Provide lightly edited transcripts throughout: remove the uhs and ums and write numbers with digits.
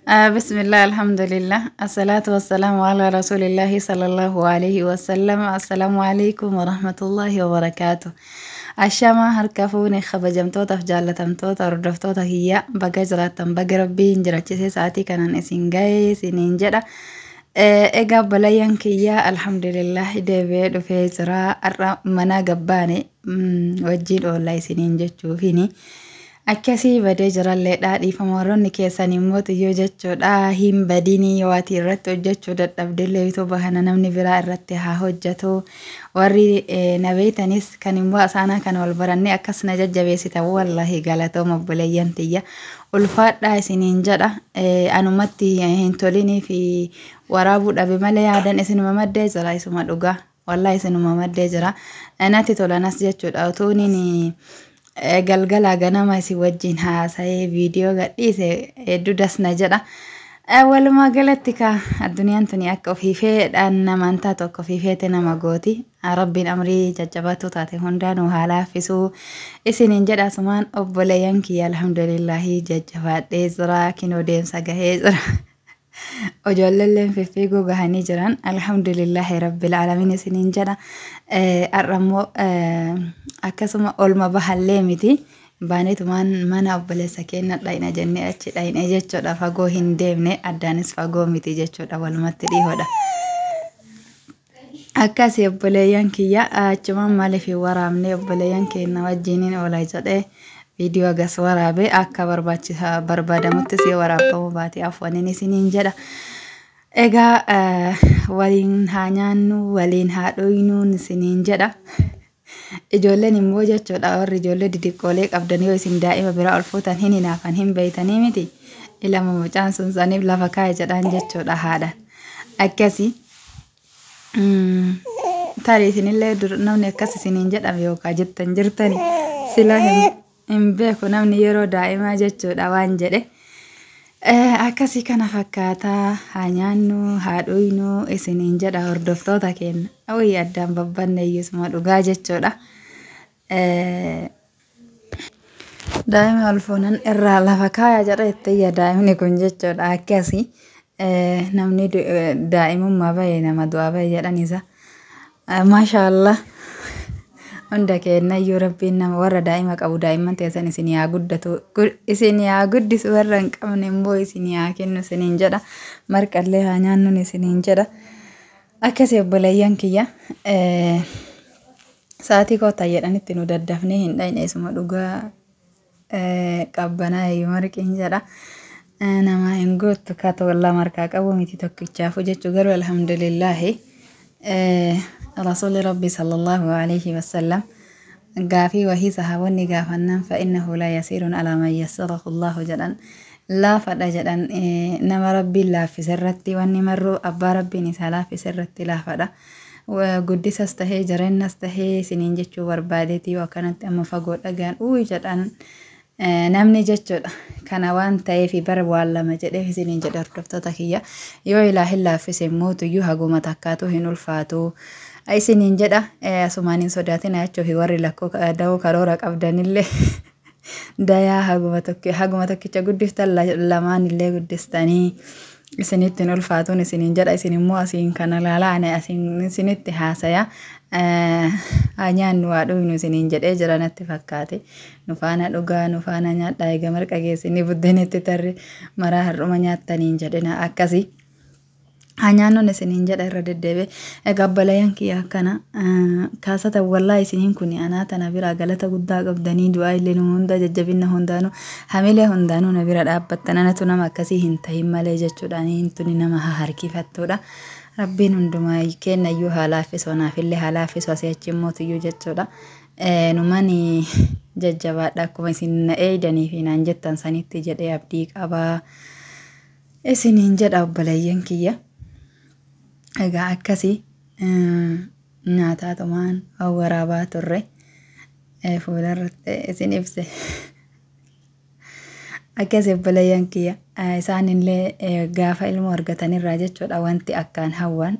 Bismillah, alhamdulillah, assalatu wassalamu ala rasulillahi sallallahu alaihi wasallam. Assalaamu alaikum warahmatullahi wabarakaatu. Ashamaa, harka fuune, kabajamtootaaf jaallatamtoota hordoftoota kiyya, baga jiraattan, baga Rabbiin jiraachisee sa'aatii kanaan isin ga'ee isiniin jedha. Egaa obboleeyyan kiyya, alhamdulillah deebi'ee dhufee jira. Har'a mana gabbaane wajjin oolla isiniin jechuufini. Akkasii badee jiralleedha. Dhiifama warroonni keessan immoo xiyyoo jechuudha. Hin badinii, yoo ati irratti hojjechuu dadhabdellee YouTube kana namni biraa irratti haa hojjetu. Warri na beeytanis, kan immoo asaanaa kana wal barannee akkas na jajjabeessitan, wallahi galatooma obboleeyyan tiyya. Ulfaadhaa isiniin jedha. Anumatti hin tolinii fi waraabuu dhabe malee yaadan isinuma maddee jira, isuma dhugaa. Wallahi isinuma maddee jira. Natti tolanas jechuudha. Utuuniin galgala ganama isin wajjin haasa'ee viidiyoo gadhiise hedduu dasna jedha. Walumaa galatti ka addunyaan tuni akka ofii feedhaan namaan taatu, akka ofii feete nama gooti. Rabbiin amrii jajjabaattuu taate hundaa nu haa laaffisuu isiniin jedha. Asumaan obboleeyyan kiyya, alhamdulillaahi jajjabaadhee jira, kinoo deemsa gahee jira. Ijoolleen fiffiiguu gahanii jiran, alhamdulillahi rabbil alamin isiniin jedha. Har'a immoo akkasuma olma bahallee miti. Baaneetumaan mana obboleessa keenya dhayina jennee achi dhayine jechuudha. Fagoo hin deemne, addaanis fagoo miti jechuudha. Walumatti dhihoodha. Akkasii obboleeyyan kiyya, achumaan maaliif hin waraabne, obboleeyyan keenya wajjiniin oola jedhee viidiyoo agas waraabe, akka barbaachisa barbaadamuttis yoo waraabamuu baate afwaniin isiniin jedha. Egaa waliin haa nyaannu, waliin haa dhuynuun isiniin jedha. Ijoolleen immoo jechuudha, warri ijoollee didiqqoolee qabdan, yoo isin daa'ima biraa ol fuutan hin hinaafan, hin beeytanii miti. Ilama mucaan sun saniif lafa kaa'e jedhaan jechuudha haadha. Akkasii. Tarii isinillee namni akkas isiniin jedhame yookaan jettan jirtani sila hin beeku, namni yeroo daa'imaa jechuudha waan jedhe. Akkasii kana fakkaataa, haa nyaannu haa dhuynu isiniin jedha hordoftoota keenya. Wayii addaan babbanne iyyusuma dhugaa jechuudha. Daa'ima ol fuunan irraa lafa kaaya jedha itti daa'imni kun jechuudha akkasii. Namni daa'imummaa bahe nama du'aa bahe jedhan isa. Maashaallah. Hunda keenyayyuu Rabbiin nama warra daa'ima qabu daa'imman teessan isin haa guddatu, isin haa guddisu, warra hin qabne immoo isin haa kennu isiniin jedha. Marqallee haa nyaannuun isiniin jedha. Akkasii obboleeyyan kiyya. Sa'aatii koottaa jedhanitti nu daddafnee hin dhayne, isuma dhugaa qabbanaa iyyuu marqiin jedha. Nama hin guuttu ka lama harkaa qabu miti tokkichaafu jechuu, garuu alhamdulillaahi. Rasuulli Rabbi sallallahu alaihi wasallam gaafii wahii sahaabonni gaafannaan, "Fa'innahu la yasiirun alaa man yassarahu Allahu" jedhan. Laafadha jedhan nama Rabbiin laaffise irratti, wanni marruu abbaa Rabbiin isaa laaffise irratti laafadha. Guddisas tahee jireenyas tahee isiniin jechuu barbaadeeti, yoo akkanatti amma fagoo dhagaan uuyi jedhan namni jechuudha. Kana waan ta'eef bara waan lama jedheef isiniin jedhe hordoftoota kiyya. Yoo ilaahin laaffise immoo haguma takkaatu hin ulfaatu. Isiniin jedha, asumaan hin sodaatina jechuufi, warri lakkoo da'uu karoora qabdanillee dayaa, haguma tokkicha guddiftan lamaan illee guddistanii isinitti hin ulfaatuun isiniin jedha. Isin immoo asiin kana laalaa, ani asiin isinitti haasaya. Haa nyaannu haa dhugnu isiniin jedhee jira natti fakkaate. Nu faana dhugaa, nu faana nyaadhaa, eega marqa geessinii buddeenitti tarri maraa har'uma nyaattaniin jedhina akkasii. Haa nyaannuun isiniin jedha irra deddeebi'e. Egaa obboleeyyan kiyya, akkana kaasata, wallaa isiniin kun anaa tana bira galata guddaa qabdanii, du'aa illee nu hunda, jajjabina hundaanuu, hamilee hundaanuu na bira dhaabbattan, anatu nama akkasii hin tahin malee jechuudha. Hin tuni nama harkifattuudha. Rabbiin hundumaa kennayyuu haa laaffisu, anaafillee haa laaffisu, asii achi immoo tuyyuu jechuudha. Numani jajjabaadha akkuma isin na eeydanii fi naan jettan sanitti jedhee abdii qabaa. Isiniin jedha obboleeyyan kiyya. Egaa akkasii nyaataatumaan waraabaa turre, fuularratti isin ibse. Akkasii obboleeyyan kiyya, isaanillee gaafa ilmoo argatanirraa jechuudha wanti akkaan hawwan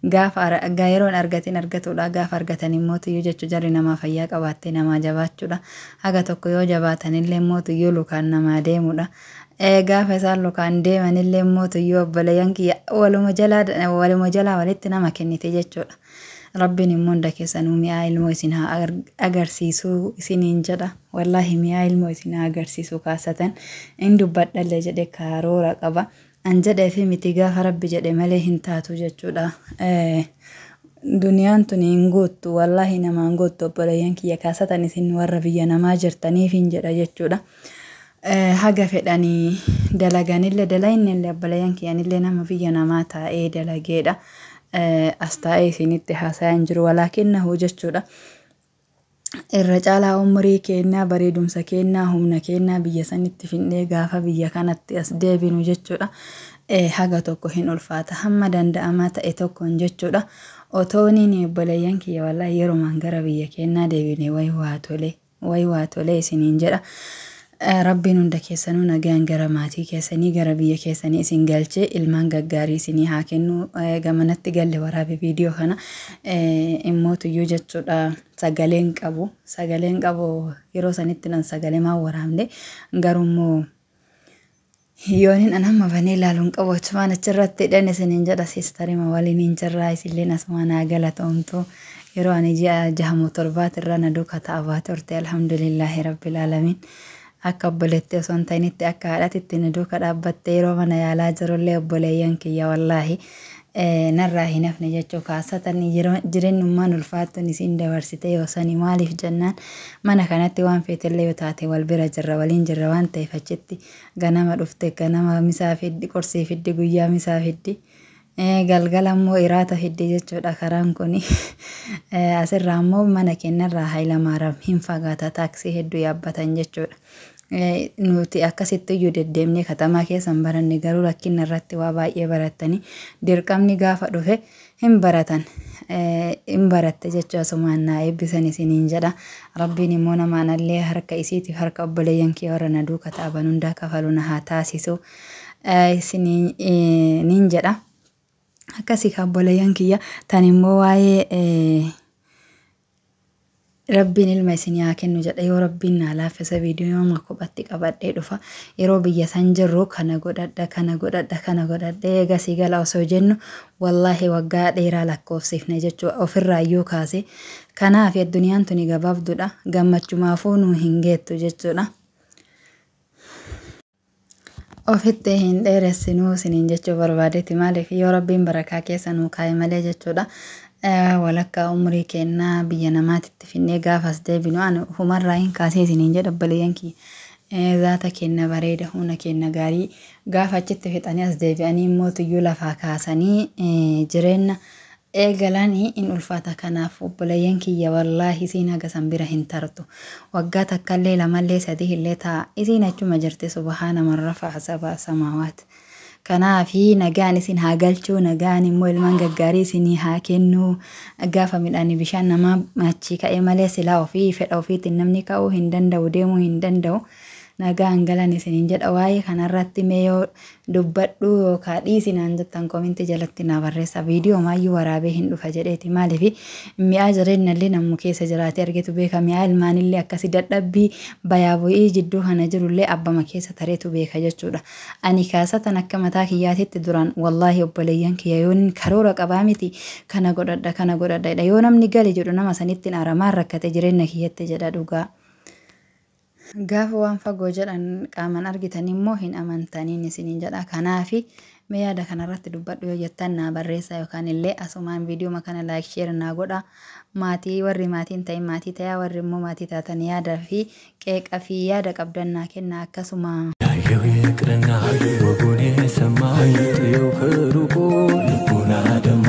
gaafa yeroon argatin argatudha, gaafa argatan immoo tuyyuu jechuu jarri namaa fayyaa qabaattee namaa jabaachuudha. Haga tokko yoo jabaatanillee immoo tuyyuu lukaan namaa deemudha. Gaafa isaan lukaan deemanillee mootuyyuu obboleeyyan kiyya waluma jalaa walitti nama kennite jechuudha. Rabbiin immoo hunda keessanuu mi'aa ilmoo isin haa agarsiisuu isiniin jedha. Wallaahi mi'aa ilmoo isin haa agarsiisuu kaasatan hin dubbadhallee jedhe karoora qaba. An jedhee fi miti gaafa Rabbi jedhe malee hin taatu jechuudha. Duniyaan tun hin guuttu, wallaahi namaan guuttu obboleeyyan kiyya, kaasatan isin warra biyya namaa jirtaniif hin jedha jechuudha. Haga fedhanii dalaganillee dalaginillee obboleeyyan kiyyanillee nama biyya namaa taa'ee dalageedha. As taa'ee isinitti haasa'aa hin jiru walaakinnahu jechuudha. Irra caalaa umurii kennaa, bareedumsa kennaa, humna kennaa biyya sanitti finnee gaafa biyya kanatti as deebinu jechuudha. Haga tokko hin ulfaata hamma danda'amaa ta'e tokkoon jechuudha. Otooniin obboleeyyan kiyya wallaahi yeromaan gara biyya kennaa deebine wayi waa tole, wayi waa tole isiniin jedha. Rabbiin hunda keessanuu nagaan gara maatii keessanii, gara biyya keessanii isin galchee ilmaan gaggaarii isinii haa kennu. Gamanatti galle waraabe viidiyoo kana immootuyyuu jechuudha. Sagaleen qabu yeroo sanitti nan sagalee maan waraabne, garuummoo yoonin an amma banee ilaaluun qabu achumaan achirratti hidhan isiniin jedha. Sisterima waliin hin jirraa, isilleen asumaan haa galatoomtu. Yeroo ani ji'a jahamoo torbaatirra na duuka ta'a baate turte, alhamdulillaahi rabbil aalamiin. Akka obboleetti osoo hin ta'initti akka haadhatitti na duuka dhaabbatte. Yeroo mana yaalaa jirullee obboleeyyan kiyya wallaahi narraa hin hafne jechuu. Kaasatan jireenyummaan ulfaattuun isiin dabarsite yoo sani maaliif jennaan, mana kanatti waan feetellee yoo taate wal bira jirra, waliin jirra waan ta'eef, achitti ganama dhufte ganama misaa fiddi, qorsii fiddi, guyyaa misaa fiddi. Galgala immoo iraata fiddi jechuudha karaan kuni. Asirraa immoo mana keenyarraa Hayilamaariyaam hin fagaata, taaksii hedduu yaabbatan jechuudha. Nuti akkasitti iyyuu deddeemnee katamaa keessa hin baranne, garuu rakkina irratti waa baay'ee barattanii dirqamni gaafa dhufe hin baratan. Hin baratte jechuu. Asumaan naa eebbisan isiniin jedha. Rabbiin immoo namaan allee harka isiitiif harka obboleeyyan kee warra na duuka ta'aban hundaa kafalu na haa taasisu isiniin jedha. Akkasii ka obboleeyyan kiyya, tan immoo waa'ee Rabbiin ilma isinii haa kennu jedha. Yoo Rabbiin naa laaffisa viidiyoo kophatti qabadhee dhufa. Yeroo biyya san jirru kana godhadha, kana godhadha, kana godhadha, eegasii gala osoo jennu wallaahi waggaa dheeraa lakkoofsifne jechuudha ofirraa iyyuu kaase. Kanaaf addunyaan tuni gabaabduudha, gammachumaafuu nu hin geettu jechuudha. Ofitti hin dheeressinuu isiniin jechuu barbaadeeti. Maaliif, yoo Rabbiin barakaa keessa nuu kaa'e malee jechuudha. Walakkaa umurii kennaa biyya namaatitti finnee gaafas deebinu ani ufumarraa hin kaasee isiniin jedha obboleeyyan kiyya. Zaata kenna bareeda, humna kenna gaarii gaafa achitti fixanii as deebi'anii immoo tuyyuu lafaa kaasanii jireenya eegalanii in ulfaata. Kanaaf obboleeyyan kiyya, wallaahi isiin haga san bira hin tartu. Waggaa takkallee, lamallee, sadii illee ta'a, isiin achuma jirti. Subhaana man rafa'a sab'a samaawaat. Kanaafi nagaan isin haa galchuu, nagaan immoo ilmaan gaggaarii isinii haa kennuu. Gaafa midhaan bishaan namaa achii ka'ee malee silaa ofii fedha ofiitiin namni ka'uu hin danda'u, deemuu hin danda'u. Nagaan galan isiniin jedha. Waa'ee kanarratti mee yoo dubbadhu yookaan dhiisinaan jettan commentii jalatti naa barreessa. Viidiyoo maayyuu waraabee hin dhufa jedheeti. Maaliif, mi'aa jireenyallee nammu keessa jiraatee argetu beeka. Mi'aa ilmaanillee akkasii, dadhabbii bayaa bu'ii jidduu kana jirullee abbama keessa tareetu beeka jechuudha. Ani kaasatan akka mataa kiyyaatitti duraan wallaahi obboleeyyan kiyya yoon karoora qabaa miti, kana godhadha, kana godhadha, yoo namni gale jedhu nama sanittiin aramaan rakkate jireenya kiyyatti jedha dhugaa. Gaafa waan fagoo jedhan qaaman argitan immoo hin amantaniin isiniin jedha. Kanaafi mee yaada kanarratti dubbadhu yoo jettan naa barreessa, yookaan illee asumaan viidiyoo kana like, share naa godha. Maatii warri maatiin ta'in maatii ta'aa, warri immoo maatii taatan yaada fi qeeqa fi yaada qabdan naa kenna akkasuma. ያየው ይቅርና ወጉን የሰማ ጥየው ከሩቁ ልቡን አደማ።